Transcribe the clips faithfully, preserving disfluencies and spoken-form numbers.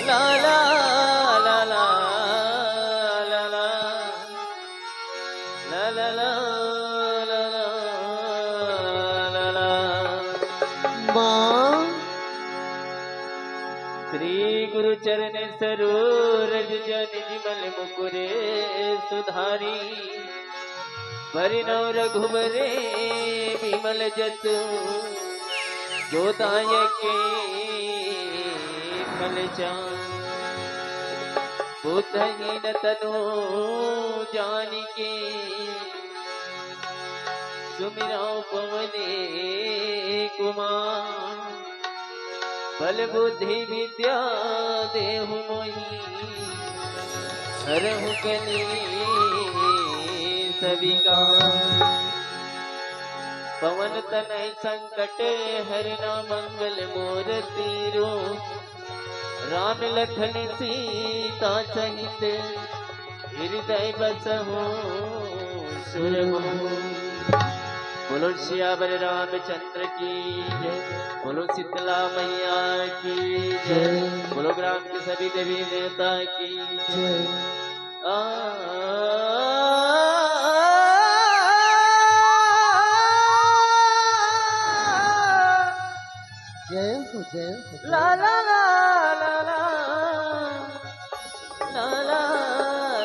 ला ला ला ला ला ला ला ला ला ला ला ला ला ला ला। माँ। श्री गुरु चरण सरोज जन विमल मुकुरे सुधारी। बरनउँ रघुबरे विमल जसु जो दायके फल चारि। बुद्धहीन तनु जानिके सुमिरउँ पवने कुमार। बल बुद्धि विद्या देहु मोहि हरहु कलेस विकार। पवन तनय संकट हरना मंगल मूरति रूप। राम लखन सीता सहित हृदय बसहु सुरभूप। बोलो सियावर रामचंद्र की जय, बोलो शीतला मैया की जय, बोलो ग्राम के सभी देवी देवता की जय। आ, जय हो, जय हो, जय हो। ला ला ला ला ला। ला ला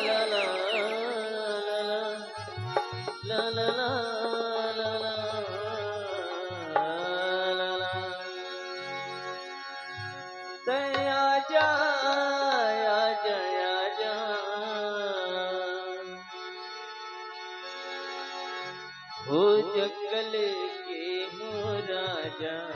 ला ला ला ला। ला ला ला ला ला। ला ला। तैं आजा, आजा, आजा। हो जंगल के हो राजा।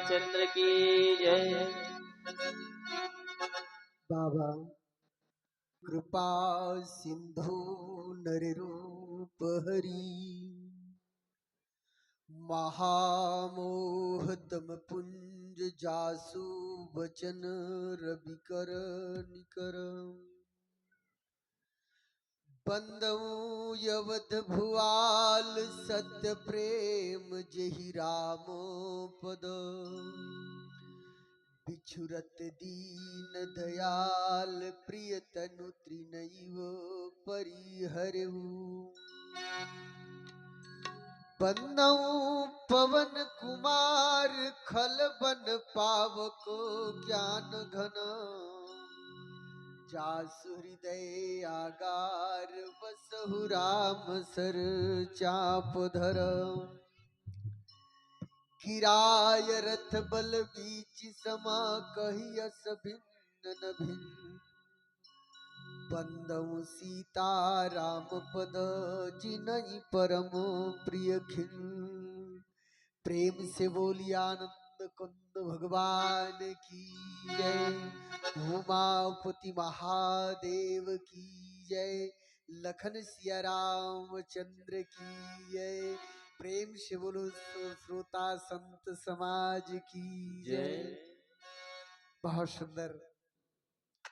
चंद्र की जय। बाबा कृपा सिंधु नर रूप हरि, महामोह तम पुंज जासु बचन रवि कर निकर। बंदऊं यवध भुआल सत्य प्रेम जेहि राम पद। बिछुरत दीन दयाल प्रिय तनु तृणइव परिहरऊ। बंदऊं पवन कुमार खल बन पावक ज्ञान घन। जासु हृदय आगार बसहु राम सर चाप धर। गिराय रथ बल बीच समा कहि अस भिन्न न भिन्न। बंदऊं सीता राम पद जिनहि परम प्रिय खिन। प्रेम से बोलिए आनंद कुंद भगवान की जय, उमापति महादेव की जय, लखन सिया रामचंद्र की जय। प्रेम से बोलो सो-, श्रोता संत समाज की जय। जय। बहुत सुंदर।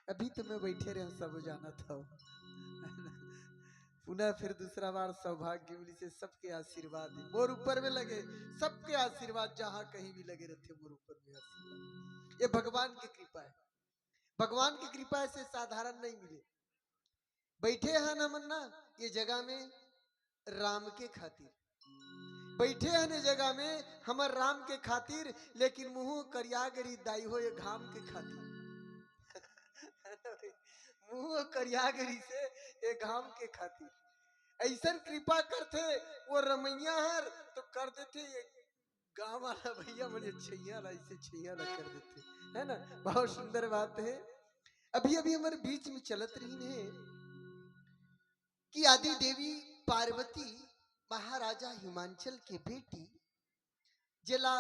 अभी तो मैं बैठे रहे, सब जानत हव। पुनः फिर दूसरा बार सौभाग्य मिली से सबके आशीर्वाद ही मोर ऊपर में लगे, सबके आशीर्वाद जहां कहीं भी लगे रहते मोर ऊपर में आशीर्वाद। ये भगवान की कृपा है, भगवान की कृपा ऐसे साधारण नहीं मिले। बैठे हन हमन ना ये जगह में राम के खातिर, बैठे हन ये जगह में हमर राम के खातिर, लेकिन मुंह करिया गरी दाई हो ये घाम के खातिर। मुंह करिया गरी से ये घाम के खातिर। ऐसन कृपा करथे वो रमैया हर तो कर देथे ये गांव वाला भैया मन ये छैया ला, इसे छैया ला कर देथे, है ना? बहुत सुंदर बात है। अभी अभी हमर बीच में चलत रही है कि आदि देवी पार्वती महाराजा हिमांचल के बेटी जेला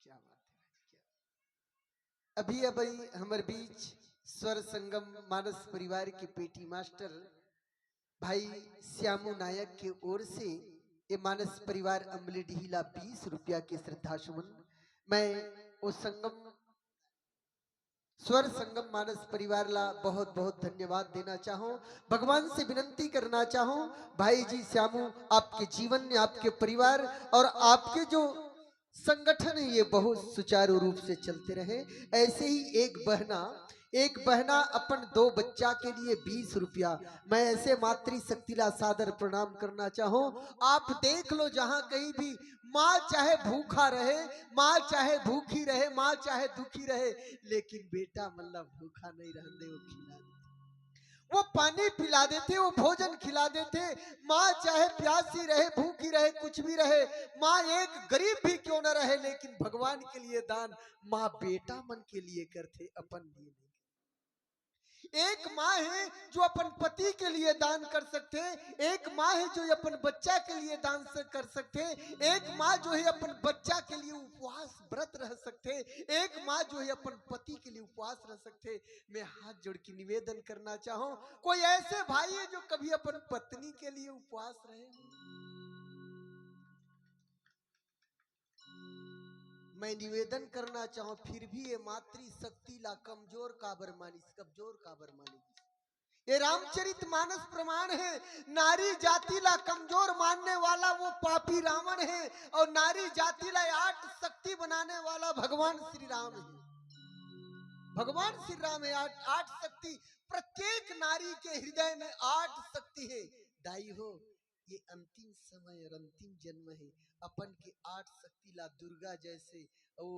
क्या बात है, क्या? अभी अभी हमर बीच स्वर संगम मानस परिवार के पेटी मास्टर भाई श्यामू नायक के ओर से ये मानस परिवार अमली डीही ला बीस रुपया के श्रद्धा सुमन। मैं वो संगम, स्वर संगम मानस परिवार ला बहुत बहुत धन्यवाद देना चाहूं, भगवान से विनती करना चाहूं, भाई जी श्यामू, आपके जीवन में आपके परिवार और आपके जो संगठन है ये बहुत सुचारू रूप से चलते रहे। ऐसे ही एक बहना, एक बहना अपन दो बच्चा के लिए बीस रुपया, मैं ऐसे मातृशक्ति ला सादर प्रणाम करना चाहूं। आप देख लो जहां कहीं भी माँ चाहे भूखा रहे, माँ चाहे भूखी रहे, माँ चाहे दुखी रहे, लेकिन बेटा मन ला भूखा नहीं रहने वो खिला देथे, वो पानी पिला देथे, वो भोजन खिला देथे। माँ चाहे प्यासी रहे, भूखी रहे, कुछ भी रहे, माँ एक गरीब भी क्यों न रहे, लेकिन भगवान के लिए दान माँ बेटा मन के लिए करथे, अपन लिए नहीं। एक माँ है जो अपन पति के लिए दान कर सकथे, एक माँ है जो अपन बच्चा के लिए दान स-, कर सकथे, एक माँ जो है अपन बच्चा के लिए उपवास व्रत रह सकथे, एक माँ जो है अपन पति के लिए उपवास रह सकथे। मैं हाथ जोड़ के निवेदन करना चाहूं, कोई ऐसे भाई है जो कभी अपन पत्नी के लिए उपवास रहे हो? मैं निवेदन करना चाहूं, फिर भी ये मातृ शक्ति ला कमजोर काबर मानिस, कमजोर काबर मानिस? ये रामचरित मानस प्रमाण है, नारी जाति ला कमजोर मानने वाला वो पापी रावण है और नारी जाति ला आठ शक्ति बनाने वाला भगवान श्री राम है। भगवान श्री राम है आठ, आठ शक्ति। प्रत्येक नारी के हृदय में आठ शक्ति है। दाई हो, ये अंतिम समय और अंतिम जन्म है, अपन के आठ शक्ति ला दुर्गा जैसे, वो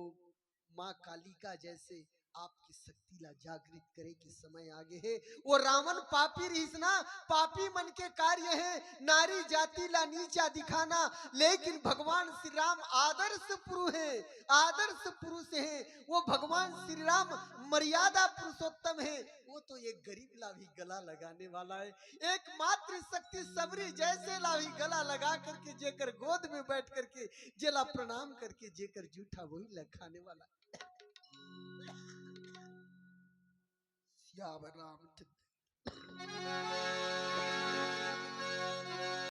माँ कालिका जैसे, आपकी शक्ति ला जागृत करे के समय आगे हे। वो रावण पापी रहिस ना, पापी मन के कार्य हे नारी जाति ला नीचा दिखाना, लेकिन भगवान श्री राम आदर्श पुरुष हे, आदर्श पुरुष हे। वो भगवान श्री राम मर्यादा पुरुषोत्तम हे। वो तो एक गरीब ला भी गला लगाने वाला हे, एक मातृ शक्ति सबरी जैसे ला भी गला लगा करके जेकर गोद में बैठ करके जेला प्रणाम करके जेकर जूठा वही ला खाने वाला। सियावर रामचंद्र